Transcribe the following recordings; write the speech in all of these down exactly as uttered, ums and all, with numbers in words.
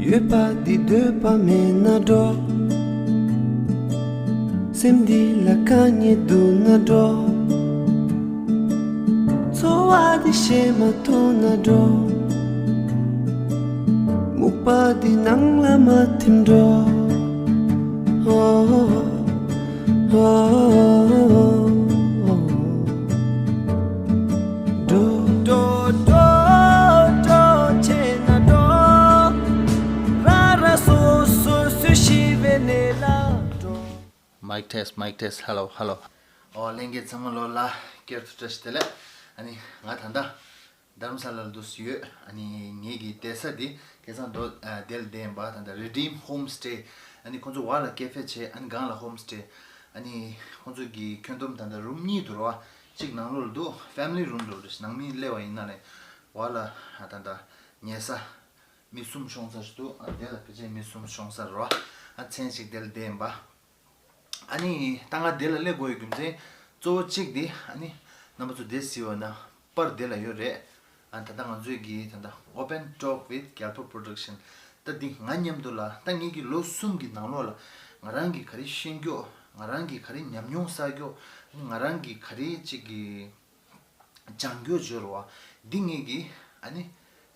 ཡོད་པ་འདི་འདོད་པ་མེད་ན་འགྲོ། སེམས་འདི་ལ་དཀའ་ངལ་འདུག་ན་འགྲོ། འཚོ་བ་འདི་ཤེས་མ་ཐུབ་ན་འགྲོ། སྨུག་པ་འདི་ནང་ལ་མ་ཐིམ་འགྲོ། ཨོ། འགྲོ། འགྲོ། འགྲོ། འགྲོ། བྱས་ན་འགྲོ། ར་ར་སོ་སོ་སུ་ཤི་བའི་གནས་ལ་འགྲོ། Mic test, mic test, hello, hello. ཨོ། ལྷན་རྒྱས་ཚང་མ་ལོ་ལ་བསྐྱར་དུ་བཀྲ་ཤིས་བདེ་ལེགས། ཨ་ནི་ང་ད་ལྟ་རྡ་རམ་ས་ལ་ལ་འདུག་སེ་ཡོད། ཨ་ནི་ངེད་ཀྱི་བསྡད་ས་འདི་ཁ་སང་དོ་ཨ་དེ་ལ་བསྡད་ཡིན་པ། ད་ལྟ་Redeem Homestay། ཨ་ནི་ཁོང་ཚོ་བར་ལ་ཀེ་ཧྥེ་བྱས། ཨ་ནི་སྒང་ལ་Homestay། ཨ་ནི་ཁོང་ཚོ་གི་ཁྱོན་བསྡོམས་ད་ལྟ་རུམ་གཉིས་འདུག་ར་བ། གཅིག་ནང་ལོགས་ལ་འདུག Family room འདྲ་བོ་རེད། ནང་མི་སླེབས་པ་ཡིན་ན་ལས་བར་ལ་ཨ་ད་ལྟ་ཉལ་ས་མི་གསུམ་ཤོང་ས་ཞིག་འདུག་ཨ་དེ་ལ་ཕལ་ཆེར་མི་གསུམ་ཤོང་ས་རེད་བ། ཨ་མཚན་ཞིག་དེ་ལ་བསྡད་ཡིན་པ། ཨ་ནི་ད་ང་འདི་ལ་སླེབས་དགོས་ཡའི་རྒྱུ་མཚན་གཙོ་བོ་གཅིག་འདི། ཨ་ནི་རྣམ་པ་ཚོ་འདི་གཟིགས་པ་ན་པར་འདི་ལ་ཡོད་རེད། ཨ་ད་ལྟ་ང་ཚོའི་གི་ད་ལྟ་Open Talk with Gyalpo Production། ད་འདི་ང་མཉམ་དུ་ལ་ད་ངེད་ཀྱི་ལོ་གསུམ་གྱི་ནང་ལོགས་ལ་ང་རང་གིས་ག་རེ་ཤེས་རྒྱུ། ང་རང་གིས་ག་རེ་ཉམས་མྱོང་བསགས་རྒྱུ། ཨ་ནི་ང་རང་གིས་ག་རེ་གཅིག་གི་སྦྱང་རྒྱུ་བརྗོད་རོགས། འདི་ངེད་ཀྱི་ཨ་ནི་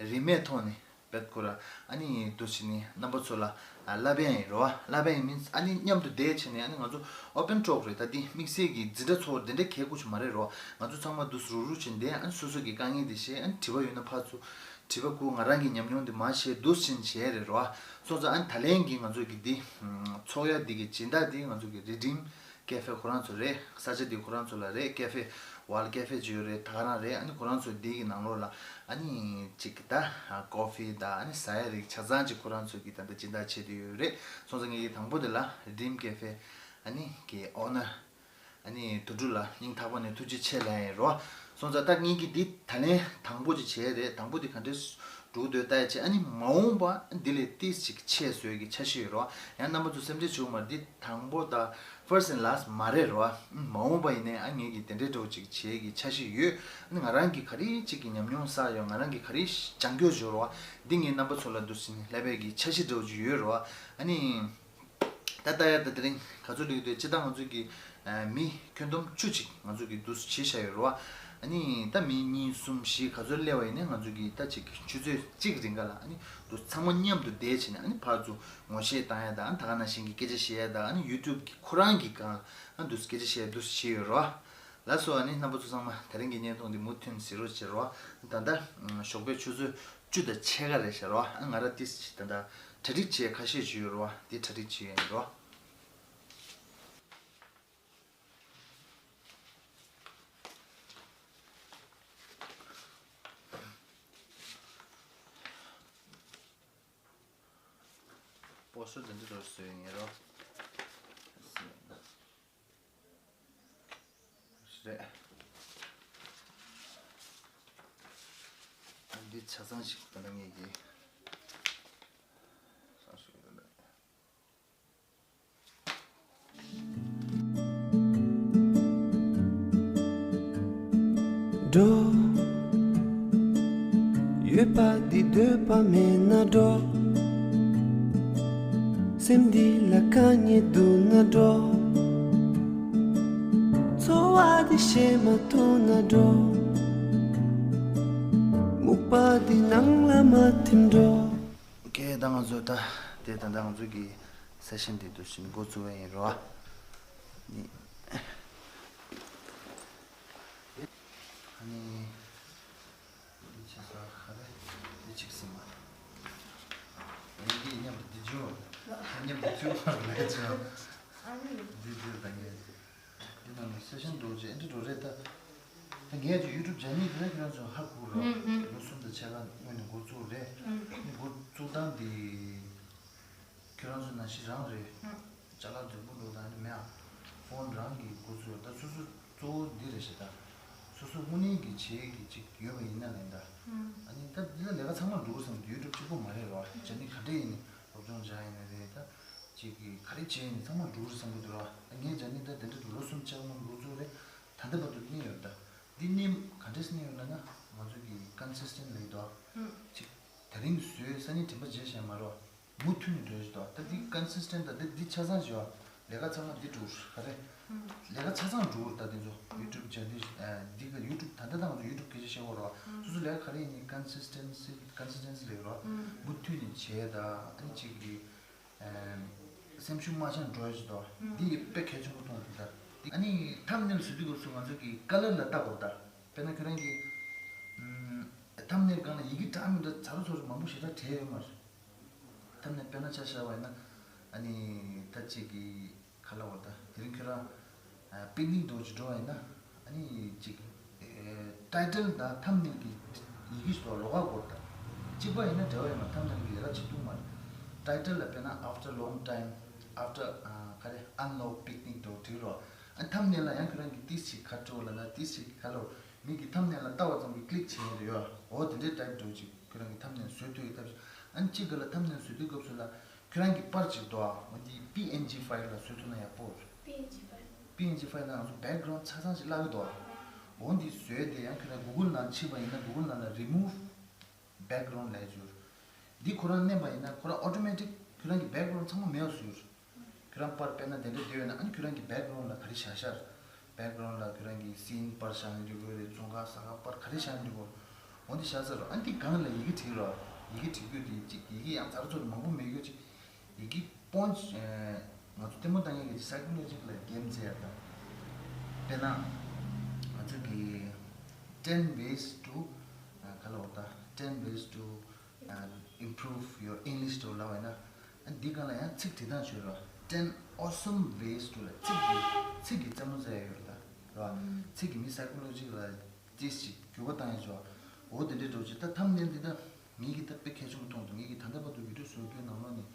རིན་མེད་ཐོག་ནས་བེད་ཁོ་ར། ཨ་ནི་འདུག་སེ་ནི་རྣམ་པ་ཚོ་ལ་ཨ་བསླབ་ཡ་ཡིན་རོ། བསླབ་ཡ་ཡིན་མིན་ཨ་ནི་མཉམ་དུ་བསྡད་བྱས་ནས། ཨ་ནི་ང་ཚོ་Open Talk རེད། ད་འདི་དམིགས་བསལ་གྱི་འཛིན་གྲྭ་ཚོགས་འདི་འདྲ་གལ་དགོས་ཀྱི་མ་རེད་རོ། ང་ཚོ་ཚང་མ་འདུག་སེ་རུག་རུག་བྱས་ནས་བསྡད། ཨ་ནི་སོ་སོ་གི་དཀའ་ངལ་འདི་བཤད། ཨ་ནི་དྲི་བ་ཡོད་ན་ཕར་ཚུར་དྲི་བ་བསྐུར། ང་རང་གི་ཉམས་མྱོང་འདི་མར་བཤད། འདུག་སེ་བྱས་ནས་བྱས་རེད་རོ། སོང་ཙང་ཨ་ནི་ད་ལན་གྱི་ང་ཚོ་གི་འདི་ཚོགས་ཡ་འདི་གི་སྦྱིན་བདག་འདི་ང་ཚོ་གི་Redeem Cafe ཁོ་རང་ཚོ་རེད། ས་ཆ་འདི་ཁོ་རང་ཚོ་ལ་རེད། ཀེ་ཧྥེ་ཝལ་ཀེ་ཧྥེ་ཅིག་ཡོད་རེད། ད་ག་རང་རེད། ཨ་ནི་ཁོ་རང་ཚོ་འདི་གི་ནང་ལོགས་ལ་ཨ་ནི་ཅིག་ད་ཀོ་ཧྥི་དང་ཨ་ནི་ཟ་ཡ་རིགས་ཆ་ཚང་ཅིག་ཁོ་རང་ཚོ་གི་ད་ལྟ་སྦྱིན་བདག་བྱེད་དུ་ཡོད་རེད། སོང་ཙང་ངེད་ཀྱི་དང་པོ་དེ་ལ་Redeem Cafe ཨ་ནི་གི་ཨོ་ནར་ཨ་ནི་དོ་གྲུབ་ལ་སྙིང་ཐག་པ་ནས་ཐུགས་རྗེ་ཆེ་ལབ་ཡ་ཡིན་རོ། སོང་ཙང་ད་ངེད་ཀྱི་འདི་ད་ལན་དང་པོ་ཅིག་བྱས་རེད། དང་པོ་འདི་ག་འདྲས་འགྲོ་འདོད་ལྟ་ཡ་བྱས། ཨ་ནི་མ་འོངས་པ་འདི་ལས་ཏིས་ཅིག་ཆེ་བཟོ་ཡ་གི་འཆར་གཞི་ཡོད་རོ། ཡང་རྣམ་པ་ཚོ་སེམས་ཁྲལ་བྱེད་དགོས་མ་རེད། འདི་དང་པོ་དང་first and last མ་རེད་རོ། མ་འོངས་པ་ཡིན་ནའི་ཨ་ངེད་ཀྱིས་དེ་འདྲའི་འགྲོ་ཅིག་བྱེད་ཀྱི་འཆར་གཞི་ཡོད། ཨ་ནི་ང་རང་གིས་ག་རེ་ཅིག་གི་ཉམས་མྱོང་བསགས་ཡོད། ང་རང་གིས་ག་རེ་སྦྱང་རྒྱུ་བྱུང་རོ། འདི་ངས་རྣམ་པ་ཚོ་ལ་འདུག་སེ་ནི་ལབ་པའི་གི་འཆར་གཞི་འདྲ་བོ་ཅིག་ཡོད་རོ། ཨ་ནི། ད་ལྟ་ཡ་ད་དེ་རིང་ག་ཚོད་སླེབས་འདུག་སྤྱིར་བཏང་ང་ཚོ་གི་ཨ་མི་ཁྱོན་བསྡོམས་བཅུ་ཅིག་ང་ཚོ་གི་འདུག་སེ་བྱས་བཞག་ཡོད་རེད་བ། ཨ་ནི་ད་མི་གཉིས་གསུམ་བཞི་ག་ཚོད་སླེབས་པ་ཡིན་ནའི་ང་ཚོ་གི་ད་ཅིག་ཆུ་ཚོད་གཅིག་རིང་ག་ལ་ཨ་ནི་འདུག་ཚང་མ་མཉམ་དུ་བསྡད་བྱས་ནས། ཨ་ནི་ཕར་ཚུར་ངོ་ཤེས་བཏང་ཡ་དང་། ད་ག་ནང་བཞིན་གྱི་སྐད་ཆ་བཤད་ཡ་དང་། ཨ་ནི་YouTube གི་ཁོ་རང་གི་སྒང་ཨ་འདུག་སེ་སྐད་ཆ་བཤད་འདུག་སེ་བྱས་ཡོད་རེད་བ། ལགས་སོ། ཨ་ནི་རྣམ་པ་ཚོ་ཚང་མ་དེ་རིང་གི་བརྙན་ཐུང་འདི་མུ་མཐུད་གཟིགས་རོགས་བྱེད་རོགས། ད་ལྟ་ཞོགས་པའི་ཆུ་ཚོད་བཅུ་དང་ཕྱེད་ཀ་རེད་ཤག་རོགས། ང་རང་ཏིས་ཅིག་ད་ལྟ་གྲ་སྒྲིག་བྱེད་ཁ་ཤས་ཅིག་ཡོད་རོགས། དེ་གྲ་སྒྲིག་བྱེད་ཡ་ཡིན་རོགས། སྤོ་སོ་འདི་འདྲ་རོ་བཟོས་ཡིན་རོགས། རེད། འདི་ཆ་ཚང་ཞིག་ད་ལྟ་ངེད་ཀྱི་སང་ཞིག་ཡོད་རེད། འགྲོ། ཡོད་པ་འདི་འདོད་པ་མེད་ན་འགྲོ། སེམས་འདི་ལ་དཀའ་ངལ་འདུག་ན་འགྲོ། འཚོ་བ་འདི་ཤེས་མ་ཐུབ་ན་འགྲོ། སྨུག་པ་འདི་ནང་ལ་མ་ཐིམ་འགྲོ། ཨོ་ཁེ། ད་ང་ཚོ་ད་དེ་ད་ལྟ་ང་ཚོ་གི་སེ་ཤན་དེ་འདུག་སེ་འགོ་བཙུགས་པ་ཡིན་རོ། ནི། ཨ་ནི། འདི་ཆེ་ས་ཁ་རེ། འདི་གཅིག་ཟིན་མ། འདི་མཉམ་དུ་འདི་འཇུ། མཉམ་དུ་འཇུ་བར་ལས་བྱ། ཨ་ནི། འདི་འདི་ད་ངས། འདི་ནང་ནས་སེ་ཤན་འགྲོ་རྗེས་ཨེ་འདྲ་འགྲོ་རེད་ད། ད་ངས་ཀྱི་ཡུ་ཊུབ་སྦྱང་ནི་དེ་ལ་ཁྱེད་རང་ཚོ་ཧ་གོ་རོགས། ཨུམ་ཨུམ། ལོ་གསུམ་དང་ཕྱེད་ཀ་སྔོན་ནས་འགོ་བཙུགས་རེད། ཨུམ། འདི་འགོ་བཙུགས་སྟངས་འདི། ཁྱོད་རང་ཚོ་ནང་བཞིན་རང་རེད། ཨུམ། ཅ་ལག་རྫིག་པོ་འགྲོ་དང་ནི་མེད་ཨ། ཕོན་རང་གིས་འགོ་བཙུགས། ད་སོ་སོ་གཙོ་བོ་འདི་རེད་ཤག་ད། སོ་སོ་དངོས་གནས་ཀྱི་བྱེད་ཀྱི་ཅིག་ཡོད་པ་ཡིན་ན་ལན་ད། ཨུམ། ཨ་ནི་ད་འདི་ལ་ལས་ཀ་ཚང་མ་འགྲོ་གི་བསམ་གྱི་འདུག་ཡུ་ཊུབ་གཅིག་པོ་མ་རེད་རོ། ཨུམ། སྦྱང་ནི་ག་འདྲ་ཡིན་ནི། སློབ་སྦྱོང་སྦྱང་ཡིན་ནི་རེད་ད། ཅིག་གི་ག་རེ་བྱས་ཡིན་ནི་ཚང་མ་འགྲོ་གི་བསམ་གྱི་འདུག་རོ། ད་ངས་སྦྱང་ནི་ད་དེ་འདྲ་འདུག་ལོ་གསུམ་ཕྱེད་ཀ་སྔོན་འགོ་བཙུགས་རེད། ད་ལྟ་བར་དུ་གནས་ཡོད་ད། འདི་གནས་ག་འདྲས་གནས་ཡོད་ལབ་ན། ང་ཚོ་གི་ཀོན་སིས་ཊེན་ཊི་ལབ་ཀྱི་འདུག་ཨ། ཨུམ། ཅིག་དེ་རིང་བཟོས་སང་ཉིན་དྲན་པ་བརྗེད་བཞག་མ་རོ། མུ་མཐུད་ནས་འགྲོ་ཞིག་དང་། ད་འདི་ཀོན་སིས་ཊེན་ཊི་དང་འདི་འདི་ཆ་ཚང་ཞིག་ཡོད། ལས་ཀ་ཚང་མ་འདི་འགྲུབ་ག་རེ། ལས་ཀ་ཆ་ཚང་འགྲུབ་ད་འདི་ཚོ་ཡུ་ཊུབ་སྦྱང་འདི་འདི་ག་ཡུ་ཊུབ་ད་ལྟ་ད་ང་ཚོ་ཡུ་ཊུབ་སྐད་ཆ་བཤད་གོ་རོགས། སོ་སོ་ལས་ཀ་ག་རེ་ཡིན་ནི་ཀོན་སིས་ཊེན་སི་ཀོན་སིས་ཊེན་སི་ལས་རོགས། མུ་མཐུད་ནས་བྱས་ད་ཨ་ནི་གཅིག་གི་སེམས་ཤུགས་མ་ཆག་འགྲོ་ཞིག་དང་འདི་དཔེ་གལ་ཆེན་པོ་མཐོང་འདུག་ད། ཨ་ནི་ཐམ་ནེལ་བཟོ་དུས་སྐབས་སུ་ང་ཚོ་གི་ཀ་ལར་ལ་ལྟ་དགོས་ད། དཔེར་ན་ཁྱོད་རང་གི་ཨམ། ཐམ་ནེལ་སྒང་ལ་ཡི་གེ་འདྲ་མི་འདྲ་ཚ་རུ་ཚ་རུ་མང་པོ་ཞེ་དྲག་བྲིས་ཡོད་མ་རེད། ཐམ་ནེལ་དཔེར་ན་ཆ་བཞག་པ་ཡིན་ན་ཨ་ནི་ད་ཅིག་གི་ག་ལ་བ་ད་དེ་རིང་ཁྱོད་རང་པིག་ནིག་འདྲ་བོ་ཅིག་འགྲོ་བ་ཡིན་ན་ཨ་ནི་ཅིག་ཊའི་ཊལ་དང་ཐམ་ནེལ་གྱི་ཡི་གེ་ཞིག་འདུག་ལོགས་ཀ་སྐོར་ད། གཅིག་པ་ཡིན་ན་འབྲེལ་བ་ཡོད་མ་ཐམ་ནེལ་གྱི་ལས་ཀ་བྱེད་ཐུབ་མ་རེད། ཊའི་ཊལ་ལ་དཔེར་ན་after long time, after ག་རེ་unlock picnic འདྲ་བོ་བྲིས་རོགས། ཨ་ཐམ་ནེལ་ལ་ཡང་ཁྱོད་རང་གི་ཏིས་ཅིག་ག་འགྲོ་ལ་ན་ཏིས་ཅིག་ག་ལོ། མིག་གིས་ཐམ་ནེལ་ལ་ལྟ་བ་ཙམ་གྱིས་ཀི་ལིག་བྱེད་ཡོང་དུ་ཡོད། འོ་དེ་འདྲའི་ཊའིབ་འདྲ་བོ་ཅིག་ཁྱོད་རང་གིས་ཐམ་ནེལ་བཟོ་ཐུབ་ཡོད་ཐབས་ཤིག་ཨ་ནི་གཅིག་ག་ལ་ཐམ་ནེལ་བཟོ་དུས་སྐབས་སུ་ལ་ཁྱོད་རང་གི་པར་ཅིག་འདུག་ཨ། འོ་འདི་པི་ཨེན་ཇི་ཕའིལ་ལ་བཟོ་ཐུབ་ན་ཡག་པོ་རེད། པི་ཨེན་ཇི་ཕའིལ། པི་ཨེན་ཇི་ཕའིལ་ལ་ང་ཚོ་བེག་གྷ་རའུན་ཌི་ཆ་ཚང་ཞིག་བརླག་གི་འདུག་ཨ། འོ་འདི་བཟོས་ཏེ་ཡང་ཁྱོད་རང་གུ་གལ་ནང་ཕྱིན་པ་ཡིན་ན་གུ་གལ་ནང་ལ་remove background ལབ་ཡག་ཅིག་ཡོད་རེད། འདི་ཁོ་རང་མནན་པ་ཡིན་ན་ཁོ་རང་ཨོ་ཊོ་མེ་ཊིག་ཁྱོད་རང་གི་བེག་གྷ་རའུན་ཌི་ཚང་མ་མེད་པ་བཟོས་ཡོད་རེད། ཁྱོད་རང་པར་དཔེར་ན་དེ་འདྲ་བསྡད་ཡོད་ན་ཨ་ནི་ཁྱོད་རང་གི་བེག་གྷ་རའུན་ཌི་ལ་ག་རེ་བཞག་ཤག་བེག་གྷ་རའུན་ཌི་ལ་ཁྱོད་རང་གི་སིན་པར་བཞག་ན་འགྲིག་གི་རེད། ཙོང་ཁ་ས་ཁ་པར་ག་རེ་བཞག་ན་འགྲིག་གི་རེད། འོ་འདི་བཞག་ཚར་རོ། ཨ་ནི་འདི་སྒང་ལ་ཡི་གེ་བྲིས་རོ། ཡི་གེ་བྲིས་དུས་དེ་གཅིག་ཡི་གེ་ཡང་ཚ་རུ་ཚ་རུ་མང་པོ་མེད་རྒྱུ་ཅིག་ཡི་གེ་སྤོན་ང་ཚོ་ལྟད་མོ་ལྟ་མཁན་གྱི་སའི་ཀོ་ལོ་ཇི་ལ་གེམ་རྩེ་ཡག་དང་། དཔེར་ན་ང་ཚོ་གི་ten ways to ག་ལ་འོ་ད་ten ways to improve your English འདྲ་བོ་ལབ་པ་ཡིན་ན། འདི་སྒང་ལ་ཡང་ཚིག་བྲིས་སྟངས་བྱོས་རོགས། ten awesome ways to ལ་ཚིག་གི་ཚིག་གི་རྩེད་མོ་རྩེ་ཡག་ཡོད་རེད་ད། རོ། ཚིག་གི་མི་སའི་ཀོ་ལོ་ཇི་ལ་ཏིས་ཅིག་འགྱུར་བ་བཏང་ཡག་བྱོས། འོ་དེ་འདྲའི་འདྲ་བོ་ཅིག་ད་ཐམ་ནེལ་འདི་ད་ངེད་ཀྱི་ད་དཔེ་གལ་ཆེན་པོ་མཐོང་འདུག་ངེད་ཀྱི་ད་ལྟ་བར་དུ་བི་ཌིའོ་བཟོ་རྒྱུའི་ནང་ལོགས་ནས་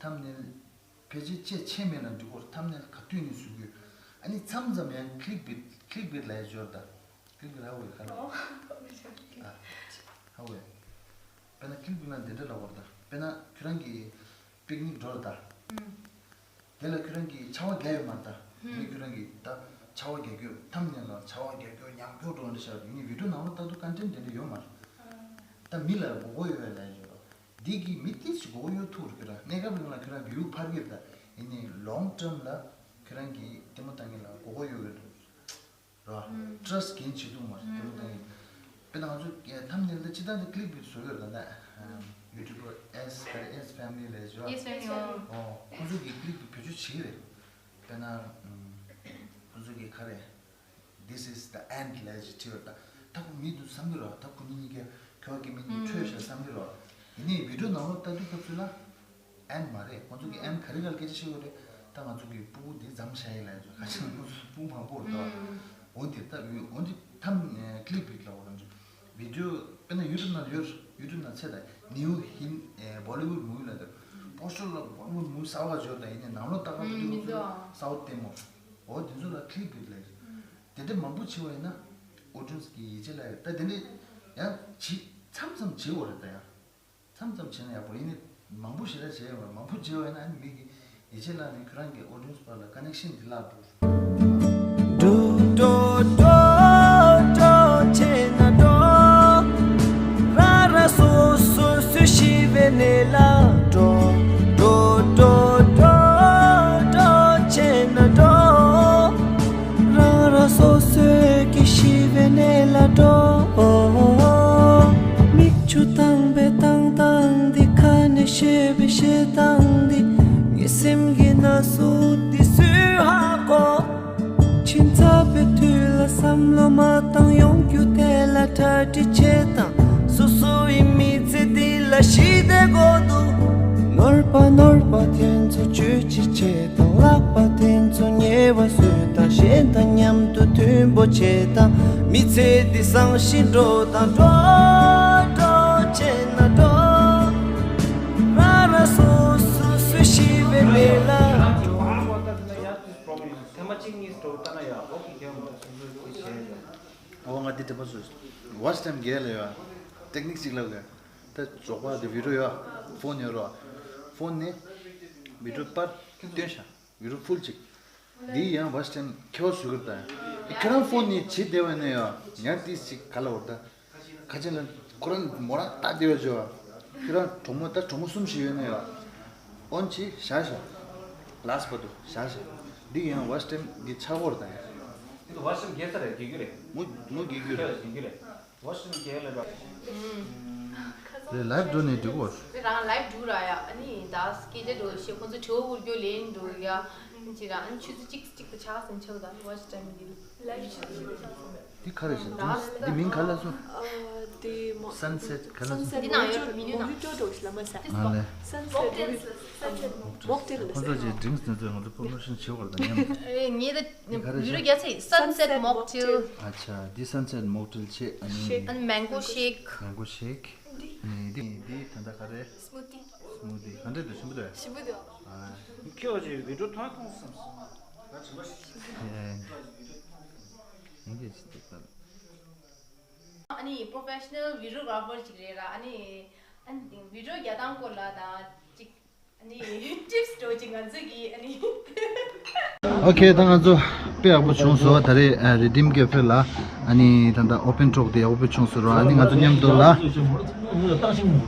ཐམ་ནེལ་ཕལ་ཆེར་ཆེ་ཆེ་མེད་ལ་འགྲིག་གོ་ཐམ་ནེལ་ག་དུས་ནས་བཟོ་རྒྱུ། ཨ་ནི་མཚམས་མཚམས་ཡང་clickbait clickbait ལབ་ཡག་ཅིག་ཡོད་རེད་ད། clickbait ལབ་ཡག་ག་ལ། ཨ་ཧ་ཝེ། དཔེར་ན་clickbait ལ་འདི་འདྲ་ལབ་དགོས་རེད་ད། དཔེར་ན་ཁྱོད་རང་གི་པིག་ནིག་འགྲོ་རེད་ད། དེ་ལ་ཁྱོད་རང་གི་ཆར་པ་རྒྱག་ཡོད་མ་རེད་ད། ཡིན་ནའི་ཁྱོད་རང་གི་ད་ཆར་པ་རྒྱག་རྒྱུ་ཐམ་ནེལ་ལ་ཆར་པ་རྒྱག་རྒྱུ་ཉག་རྒྱུ་འགྲོ་འདྲ་ཤར་ཡིན་ནའི་བི་ཌིའོ་ནང་ལ་ལྟ་དུས་ཀོན་ཊེན་ཊི་དེ་འདྲ་ཡོད་མ་རེད། ད་མི་ལ་མགོ་སྐོར་ཡོད་པའི་ལས་ཡོད་རོ། འདི་གིས་མི་ཏིས་ཞིག་མགོ་སྐོར་ཡོད་ཐུག་རེད། ཁྱོད་རང་གནས་སྐབས་རིང་ལ་ཁྱོད་རང་བིའུ་འཕར་གྱི་རེད་ད། ཡིན་ནའི་long term ལ་ཁྱོད་རང་གིས་ལྟད་མོ་ལྟ་མཁན་ལ་མགོ་སྐོར་ཡོད་ཀྱི་འདུག་རོ། ཊྲ་སི་ཊི་གིན་བྱེད་ཐུབ་མ་རེད་ལྟད་མོ་ལྟ་མཁན། དཔེར་ན་ང་ཚོ་ཐམ་ནེལ་ད་སྤྱིར་བཏང་དུ་clickbait བཟོ་གི་རེད་ད། ཡུ་ཊུབ་པར་ཨེས་ག་རེ་ཨེས་ཕེ་མི་ལི་ལབ་ཡག་ཅིག་ཡོད་རེད། ཨོ་ཁོང་ཚོ་གིས་clickbait བེད་སྤྱོད་བྱེད་ཀྱི་རེད། དཔེར་ན་ཁོང་ཚོ་གིས་ག་རེ། This is the end ལབ་ཅིག་བྲིས་པ་ད། ད་ཁོ་མི་འདུག་བསམ་གྱི་རོ། ད་ཁོ་གཉིས་གཉིས་ཀ་ཁྱོད་ཀྱི་མི་གཉིས་འཕྲོད་ཤག་བསམ་གྱི་རོ། ཡིན་ནའི་བི་ཌིའོ་ནང་ལོགས་ལྟ་དུས་སྐབས་སུ་ལ་end མ་རེད། ཁོང་ཚོ་གི་end ག་རེ་ག་ལ་སྐད་ཆ་བཤད་ཡོད་རེད། ད་ང་ཚོ་གི་སྤུ་གུ་འདི་མཚམས་བཞག་ཡིན་ལབ་ཡག་ཅིག་ཁ་ཤས་ཁོང་ཚོ་སྤུ་གུ་མང་པོ་རེད་ད། འོ་འདི་ལྟ་འོ་འདི་ཐམ་clickbait ལབ་ཡག་རང་ཚོ་བི་ཌིའོ་དཔེར་ན་ཡུ་ཊུབ་ནང་ཡོད། ཡུ་ཊུབ་ནང་ཚེ་ད་new Hindi Bollywood movie ལབ་ཡག་པོ་སི་ཊར་ལ་Bollywood movie གསར་པ་འབྱོར་ད། ཡིན་ནའི་ནང་ལོགས་ལྟ་ག་ལྟ་དུས་ཁོང་ཚོ་གསར་པ་ལྟད་མོ་འོ་དེ་ཚོ་ལ་clickbait ལབ་ཡག་རེད། དེ་འདྲ་མང་པོ་བྱེད་པ་ཡིན་ན་ཨོ་ཌི་ཡེན་སི་གིས་ཡིད་ཆེས་སླེབས་ཡོད། ད་དེ་འདྲ་ཡང་བྱེད་མཚམས་མཚམས་བྱེད་དགོས་རེད་ད། ཡང་མཚམས་མཚམས་བྱེད་ན་ཡག་པོ་ཡིན་ནི་མང་པོ་ཞེ་དྲག་བྱེད་ཡོད་མ་རེད། མང་པོ་བྱེད་པ་ཡིན་ན་ཨ་ནི་མི་གིས་ཡིད་ཆེས་སླེབས་ནས་ཁྱོད་རང་གི་ཨོ་ཌི་ཡེན་སི་བར་ལ་ཀ་ནེག་ཤན་འདི་བརླག་འགྲོ། འགྲོ་འགྲོ་འགྲོ་འགྲོ་བྱས་ན་འགྲོ། རང་རང་སོ་སོ་སུ་ཤི་བའི་གནས་ལ་འགྲོ། འགྲོ་འགྲོ་འགྲོ་འགྲོ་བྱས་ན་འགྲོ། རང་རང་སོ་སོའི་གི་ཤི་བའི་གནས་ལ་འགྲོ། མིག་ཆུ་བཏང་བའི་བཏང་སྟངས་འདི། ཁ་ནས་བཤད་པའི་བཤད་སྟངས་འདི། ངའི་སེམས་ཀྱི་ན་ཟུག་འདི་སུས་ཧ་གོ། ཕྱི་ཚ་བའི་དུས་ལ་བསམ་བློ་མ་བཏང་། ཡོང་རྒྱུ་དེ་ལ་གྲ་སྒྲིག་བྱེད་དང་། སོ་སོ་ཡི་མི་ཚེ་འདི་ལ་ཞི་བདེ་དགོས་འདུག་ནོར་པ་ནོར་པ་དེ་ཚོ་བཅོས་ཅིག་བྱེད་དང་། ལག་པ་དེ་ཚོ་ཉེས་པ་བཟོས་དང་། གཞན་དང་མཉམ་དུ་མཐུན་པོ་བྱེད་དང་། མི་ཚེ་འདི་བཟང་ཞིང་འགྲོ་དང་། འགྲོ་འགྲོ་བྱས་ན་འགྲོ། རང་རང་སོ་སོ་སུ་ཤི་བའི་མེ་ལ་འགྲོ། ཐེངས་མ་གཅིག་གཉིས་འགྲོ་ལྟ་ན་ཡག་ཨོ་ཁེ་ཁེ་མ་སོ་སོ་ཤི་བྱས་ཡོད། འོ་ང་འདི་དྲན་པ་སོ་ཝ་ཆི་ཊའིམ་རྒྱལ་ལ་ཡོད། ཊེག་ནིག་ཅིག་ལབ་ལ། ད་རྫོགས་པ་དེ་བི་ཌིའོ་ཡོད། ཕོན་ཡོད་རོ། ཕོན་ནས་བི་ཌིའོ་པར་བཏོན་ཤག་བི་ཌིའོ་ཕུལ་ཅིག་འདི་ཡང་ཝ་ཆི་ཊའིམ་ཁྱེད་པ་བཟོ་གི་རེད་ད། ཁྱེད་རང་ཕོན་ནས་བྱེད་བསྡད་པ་ནས་ཡོད། ཉར་ཏིས་ཅིག་ག་ལ་འོར་ད། ཁ་ཆེན་ལ་ཁོ་རང་མོ་རང་ལྟ་བསྡད་པ་བྱོས། ཁྱེད་རང་གྲོགས་མོ་ད་གྲོགས་མོ་གསུམ་ཞིག་ཡོད་ནས་ཡོད། ཨོན་ཆི་བཞག་བཞག་ལཱསི་བར་དུ་བཞག་བཞག་འདི་ཡང་ཝོཆ་ཊ་ཊའིམ་གི་ཆ་གོར་དང་ཡང་། འདི་ཝོཆ་ཊ་ཊའིམ་རྒྱས་ས་རེད། རྒྱས་རྒྱུ་རེད། མུ་མུ་རྒྱས་རྒྱུ་རེད། རྒྱས་རྒྱུ་རེད། ཝོཆ་ཊ་ཊའིམ་རྒྱས་ལ་ར། རེད། ལའིབ་འགྲོ་ནས་འགྲིག་གོ། རེད། རང་ལའིབ་འགྲོ་ར་ཡ། ཨ་ནི་ད་སྐད་ཆ་འགྲོ་ཤེས། ཁོང་ཚོ་དྲི་བ་འུར་རྒྱོ་ལེན་འགྲོ་ཡ། ཅི་ར། ཨ་ནི་ཆུ་ཚོད་གཅིག་གཅིག་ཏུ་ཆགས་ཟིན་ཆགས་ད་ཝོཆ་ཊ་ཊའིམ་འདི། འདི་ག་རེ་ཟེར། འདི་མིང་ག་ལ་སོ། འདི་མོ་སན་སེཊ་ག་ལ་སོ། འདི་ནང་ཡོད། མི་ནུས་ན། ཨ་ལེ། སན་སེཊ་མོག་ཊེལ། མོག་ཊེལ། ཁོང་ཚོ་ཅིག་ཌིརིང་སི་དེ་ཚོ་ང་ཚོ་པོ་རོ་མོ་ཤན་བྱེད་དགོས་རེད་ད་སྙམ། ངས་ད་འདི་ག་རེ་བི་ཌིའོ་ཟེར། རྒྱག་ཚེ་སན་སེཊ་མོག་ཊེལ། ཨ་ཆ། འདི་སན་སེཊ་མོག་ཊེལ་བྱེད། ཨ་ནི། ཨ་ནི་མེང་གོ་ཤེག་མེང་གོ་ཤེག་ཨ་ནི་འདི་འདི་ད་ལྟ་ག་རེ། སྨུ་ཏི། སྨུ་ཏི་ག་འདྲ་འདུག་ཞིམ་པོ་འདུག་ཞིམ་པོ་འདུག་ཨ། ཁྱོད་ཀྱི་བི་ཌིའོ་ཐོན་ཐོང་བསམ་སོང་། ཡིན་གྱི་ཅི་འདུག་ད། ཨ་ནི་པོ་རོ་ཕེ་ཤ་ནལ་བི་ཌིའོ་གྷ་ར་ཕར་ཅིག་རེད་ར། ཨ་ནི་ཨ་ནི་བི་ཌིའོ་རྒྱག་སྟངས་སྐོར་ལ་ད་ཅིག་ཨ་ནི་ཊིབ་སི་འདྲ་བོ་ཅིག་ང་ཚོ་གི་ཨ་ནི། ཨོ་ཁེ། ད་ང་ཚོ་དཔེ་ཡག་པོ་བྱུང་སོང་། ད་རེས་རི་ཌིམ་ཀེ་ཕེ་ལ་ཨ་ནི་ད་ལྟ་ཨོ་པན་ཊོག་དེ་ཡག་པོ་བྱུང་སོང་ར། ཨ་ནི་ང་ཚོ་མཉམ་དུ་ལ་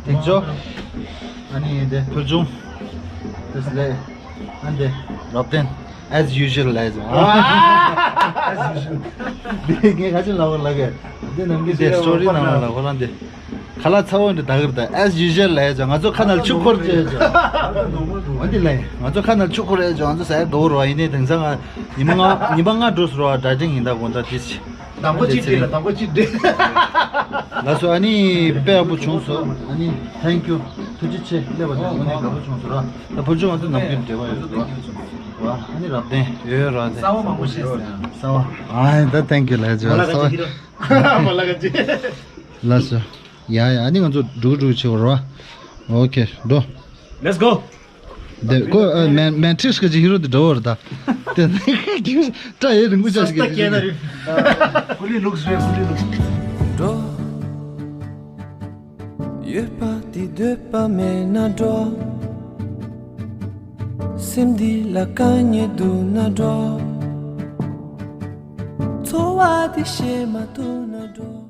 དེ་ཅོ། ཨ་ནི་དེ་ཕུར་ཆུང་། དེ་སླེ། ཨ་འདི་རབ་བརྟན། As usual ལས་བྱུང་། འདི་ངས་ག་ཅི་ལབ་པ་ལབ་གས། འདི་ནམ་རྒྱུན་དེ་སི་ཊོ་རི་ནང་ལ་ཁོ་རང་འདི་ཁ་ལག་ཚ་བོ་འདི་ད་གིར་ད། As usual ལས་བྱུང་། ང་ཚོ་ཁ་ནང་ཆུ་འཁོར་བྱས་བྱུང་། འོ་འདི་ལས་ང་ཚོ་ཁ་ནང་ཆུ་འཁོར་བྱས་བྱུང་། ང་ཚོ་ཟ་ཡ་འགྲོ་རོགས། ཡིན་ནའི་དེང་སང་ང་ཉི་མ་ལྔ་ཉི་མ་ལྔ་འགྲོ་སོང་རོགས། ཌའི་ཊིང་ཡིན་ད་དགོང་དག་དེ་ཅི། དང་པོ་གཅིག་སྤྲད་ལ་དང་པོ་གཅིག་སྤྲད། ལགས་སོ། ཨ་ནི་དཔེ་ཡག་པོ་བྱུང་སོང་། ཨ་ནི་thank you ཐུགས་རྗེ་ཆེ། སླེབས་པ་དང་དངོས་གནས་དགའ་པོ་བྱུང་སོང་ར། ད་ཕུར་ཆུང་ང་ཚོ་ནམ་རྒྱུན་འབྲེལ་བ་ཡོད་ར། ཨ་ནི་རབ་བརྟན་ཡོད་ར་དེ། གསར་པ་མང་པོ་ཤེས་སོང་ཡ། གསར་པ། ཨ་ད་thank you ལགས་ཇོ། གསར་པ། མ་ལ་ག་ཅི། ལགས་སོ། ཡ་ཡ། ཨ་ནི་ང་ཚོ་འགྲོ་འགྲོ་བྱེད་དགོས་ར། ཨོ་ཁེ་འགྲོ། Let's go. འདི་ཁོ་ཨ་མེ་མེ་ཊི་རིག་སི་གི་ཅིག་ཧི་རོ་དེ་འདྲ་བོ་རེད་ད། དེ་སྐྲ་ཡས་རིང་པོ་ཅག་ཅིག་གི་ཅིག་ཅིག་ཧུ་ལི་ལུགས་རེད། ཧུ་ལི་ལུགས། འགྲོ། ཡོད་པ་དེ་འདོད་པ་མེད་ན་འགྲོ། སེམས་འདི་ལ་དཀའ་ངལ་འདུག་ན་འགྲོ། འཚོ་བ་འདི་ཤེས་མ་ཐུབ་ན་འགྲོ།